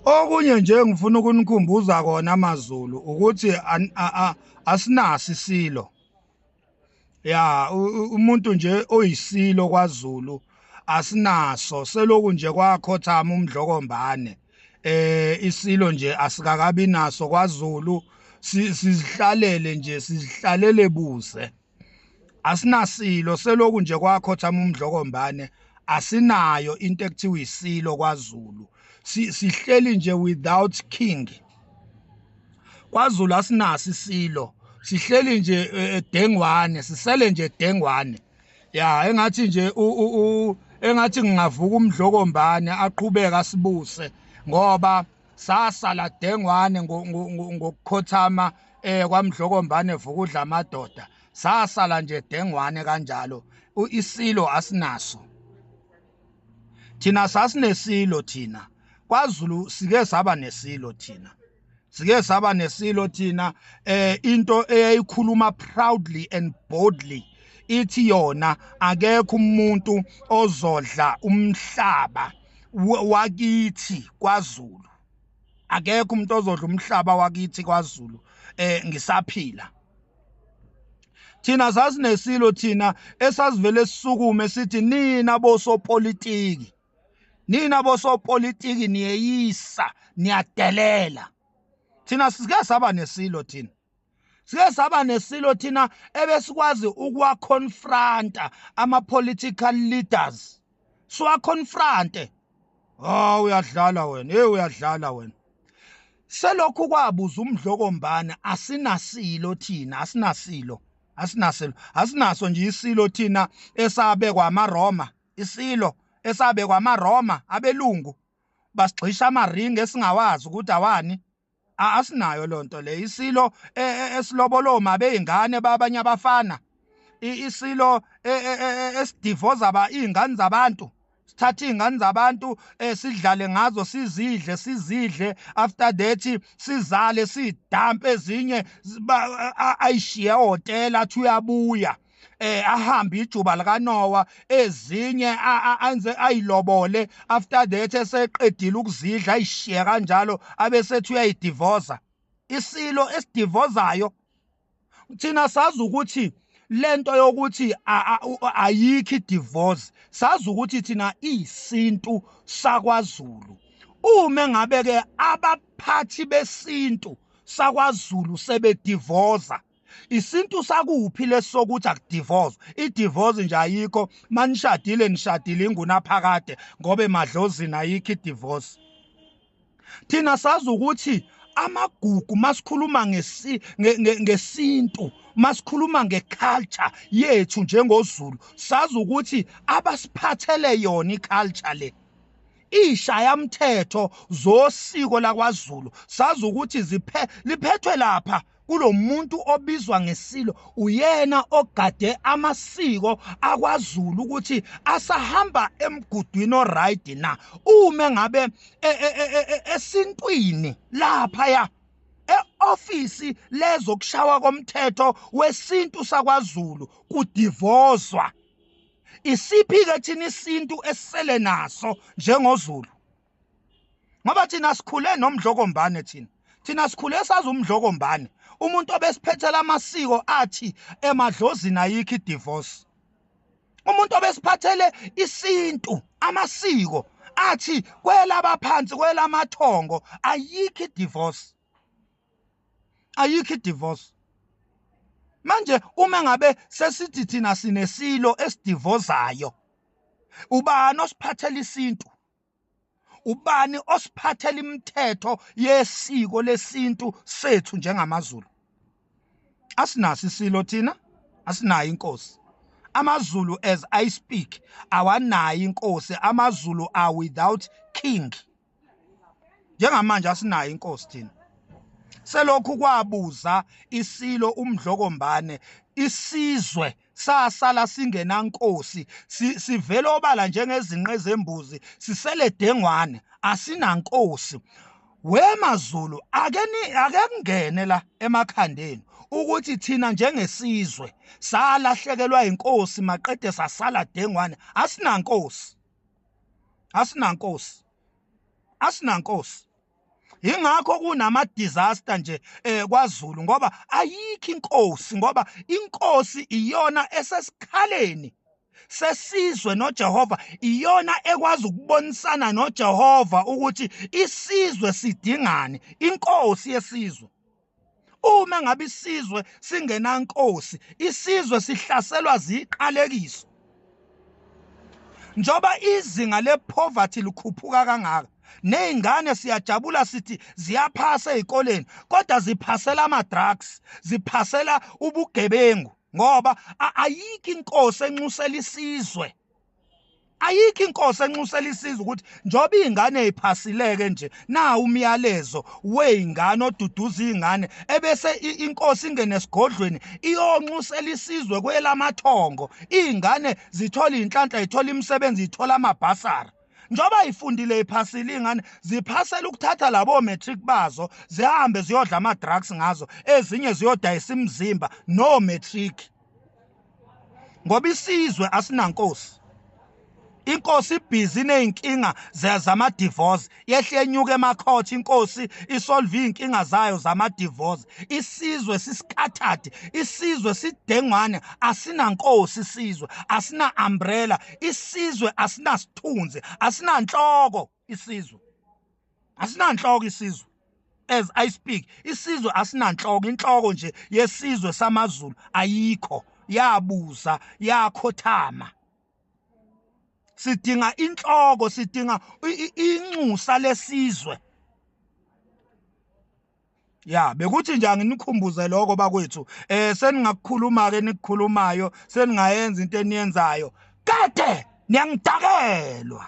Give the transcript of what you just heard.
Okunye nje ngifuna ukunikhumbuza kona amaZulu ukuthi asinaso isilo. Ya, umuntu nje oyisilo kwaZulu asinaso, seloku nje kwakhothama uMdlokombane. Isilo nje asikakabi naso kwaZulu, sizihlalele nje, sizihlalele buze. Asinasilo, seloku nje kwakhothama uMdlokombane, asinayo into ekuthiwa isilo kwaZulu. Sihleli nje without king. KwaZulu asinaso isilo, sihleli nje edengwane, sisele nje edengwane. Ya, engathi nje engathi ngingavuka uMdlokombane aqhubeka asibuse, ngoba sasala dengwane ngokukhothama kwaMdlokombane vukudla amadoda, sasala nje dengwane kanjalo. Isilo asinaso thina, sasinesilo thina kwaZulu, sike saba nesilo thina, sike saba nesilo thina. Into eyayikhuluma proudly and boldly ithi yona akekho umuntu ozodla umhlaba wakithi kwaZulu, akekho umuntu ozodla umhlaba wakithi kwaZulu ngisaphila. Thina sasinesilo thina esasivele sisukume sithi nina bosopolitiki, nina bosopolitiki niyeyisa, niyadelela. Thina sike saba nesilo thina, sike saba nesilo thina ebesikwazi ukuwaconfronta ama-political leaders, siwaconfronte. Oh, uyadlala wena, hey, uyadlala wena. Selokhu kwabuza uMdlokombane asinasilo thina, asinasilo, asinasilo, asinaso nje isilo thina esabekwa amaRoma, isilo esabekwa amaRoma, abelungu basigxisha amaringi esingawazi ukuthi awani. Asinayo lonto le. Isilo esiloboloma beyingane babanye abafana, isilo esidivoza ba izingane zabantu, sithatha izingane zabantu sidlale ngazo, sizidle, sizidle, after that sizale, sidampe ezinye, ayishiye ehhotela athi uyabuya, ahambe ijuba likaNoah, ezinye anze ayilobole, after that eseqedile ukuzidla ayishiye kanjalo, abesethi uyayidivoza. Isilo esidivozayo thina sazi ukuthi lento yokuthi ayikho idivorce, sazi ukuthi thina isintu sakwaZulu. Uma ngabe ke abaphathi besintu sakwaZulu sebedivoza, isintu sakuphi lesokuthi akudivorce? Idivorce nje ayikho, manishadile nishadile ingunaphakade, ngoba emadlozini ayikho idivorce. Thina sazi ukuthi amagugu, masikhuluma ngesintu, masikhuluma ngeculture yethu njengoZulu, sazi ukuthi abasiphathele yona iculture le, ishayamthetho zosiko lakwaZulu, sazi ukuthi ziphe liphethwe lapha kulomuntu obizwa ngesilo, uyena ogade amasiko akwaZulu ukuthi asahamba emgudwini oright na. Uma ngabe esintwini lapha ya eofisi lezokushawa komthetho wesintu sakwaZulu kudivozwa, isiphi ke thina isintu esisele naso njengoZulu? Ngoba thina sikhule noMdlokombane, thina sikhule sazi uMdlokombane, umuntu obesiphethela amasiko athi emadlozini ayikho idivorce, umuntu obesiphathele isintu amasiko athi kwelabaphansi kwelamathongo ayikho idivorce, ayikho idivorce. Manje uma ngabe sesithi thina sinesilo esidivozayo, ubani osiphathela isintu? Ubani osiphathela imithetho yesiko lesintu sethu njengamaZulu? Asinaso isilo thina, asinayo inkosi. AmaZulu as I speak awanayo inkosi, amaZulu are without king. Njengamanje asinayo inkosi thina. Selokhu kwabuza isilo uMdlokombane, isizwe sasala singenankosi, sivele obala njengezinqe zembuzi, sisele dengwane, asinankosi. WemaZulu, ake kungene la emakhandeni ukuthi thina njengesizwe salahlekelwa inkosi maqede sasala dengwane, asinankosi, asinankosi, asinankosi. Ingakho kunama disaster nje kwaZulu, ngoba ayikho inkosi, ngoba inkosi iyona esesikhaleni sesizwe noJehova, iyona ekwazi ukubonisana noJehova ukuthi isizwe sidingani, inkosi yesizwe. Uma ngabe isizwe singenankosi, isizwe sihlaselwa ziqalekiso. Njoba izinga lepoverty likhuphuka kangaka, nezingane siyajabula sithi ziyaphasa ezikoleni, kodwa ziphasela ama drugs, ziphasela ubugebengu, ngoba ayikho inkosi enxusela isizwe. Ayikho inkosi enxusela isizwe ukuthi njoba izingane ziphasileke nje, na umyalezo weingane oduduza izingane, ebese inkosi ingene esigodlweni iyonxusela isizwe kwelamathongo, izingane zithola inhlanhla, zithola imisebenzi, zithola amabhasara. Njoba ifundile iphasile ingane, ziphasela ukuthatha labo matric bazo zihambe ziyodla ama drugs ngazo, ezinye ziyodayisa imizimba no matric, ngoba isizwe asinankosi. Inkosi ibhizi nezinkinga zama divorce, yehle enyuka emacourt, inkosi isolve izinkinga zayo zama divorce. Isizwe siscattered, isizwe sidengwane, asinankosi, isizwe asina umbrella, isizwe asinasithunzi, asinanhloko, isizwe asinanhloko, isizwe as I speak, isizwe asinanhloko. Inhloko nje yesizwe samaZulu ayikho, yabuza yakhothama. Sidinga inhloko, sidinga inxusa lesizwe. Ya, bekuthi nje anginikhumbuze lokho bakwethu. Seningakukhuluma ke nikukhulumayo, seningayenza into eniyenzayo. Kade niyangidakelwa.